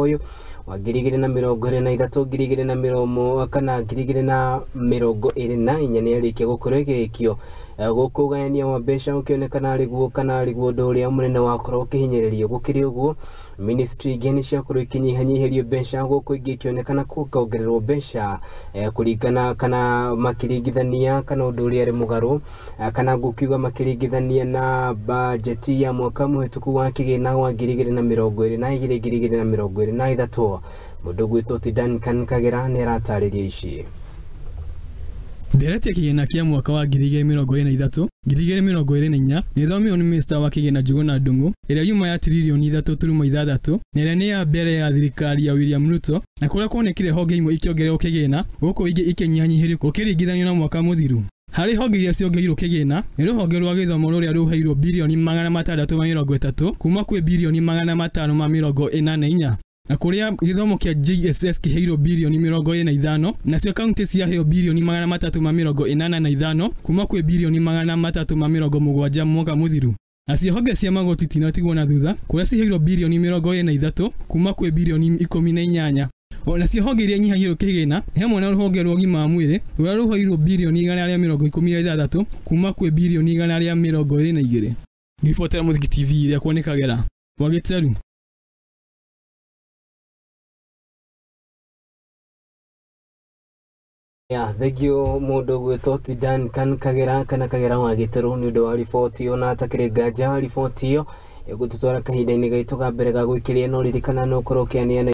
Ũyũ wa 2023 2000 kana 2024 nĩ yarĩkia gũkorwo ĩgĩkio gũkũ ũgayania wa mbeca ũkĩonekana arĩguo kana arĩguo ũndũ ũrĩa mũnene wakorwo ũkĩhinyĩrĩrio. Gũkĩrĩ ũguo, ministry ingĩ nĩ ciakorwo ikĩnyihanyihĩrio mbeca, gũkũ ingĩ ikĩonekana kuongererwo mbeca kũringana kana makĩringithania kana ũndũ ũrĩa arĩ mũgarũ kana ngũkiuga makĩringithania na bajeti ya mwaka mũhĩtũku wa kĩgĩna wa 2022 2023. Mũndũ gwĩtwo ti Duncan Kagera nĩ aratarĩria ici. Ndereti ya kĩgĩna kĩa mwaka wa 2023 2024 nĩ ĩthomirwo nĩ Minista wa Kĩgĩna Njuguna Ndung'u, ĩrĩa yuma ya tiririoni 3.6 na ĩrĩa nĩ ya mbere ya thirikari ya William Ruto, na kũrĩa kuonekire honge imwe ikĩongererwo kĩgĩna gũkũ ingĩ ikĩnyihanyihĩrio gũkĩringithanio na mwaka mũthiru. Harĩ honge iria ciongereirwo kĩgĩna nĩ rũhonge rwa gĩthomo rũrĩa rũheirwo birioni 630 kuma kwĩ birioni 584, na kũrĩa gĩthomo kĩa JSS kĩheirwo birioni 25, nacio kaunti ciaheo birioni 385 kuma kwĩ birioni 370 mwaka mũthiru. Nacio honge cia magoti itinatigwo na thutha, kũrĩa ciheirwo birioni 23 kuma kwĩ birioni 18. Onacio honge iria inyihanyihĩirio kĩgĩna nĩ hamwe na rũhonge rwa ũgima wa mwĩrĩ rũrĩa rũheirwo birioni 116 kuma kwĩ birioni 122. Ngĩribotera Mũthingi TV ĩrĩa kuoneka Kagera, Wagĩteru. Ya, thengio mũndũ gwĩtwo ti Duncan Kagera kana Kagera wa Gĩtarũ nĩ ũndũ wa riboti ĩyo, na atakĩrĩ nganja riboti ĩyo ĩgũtũtwara kahinda-inĩ gaitũ ka mbere ga gwĩkĩria, no ririkana no ũkorwo ũkĩanĩana.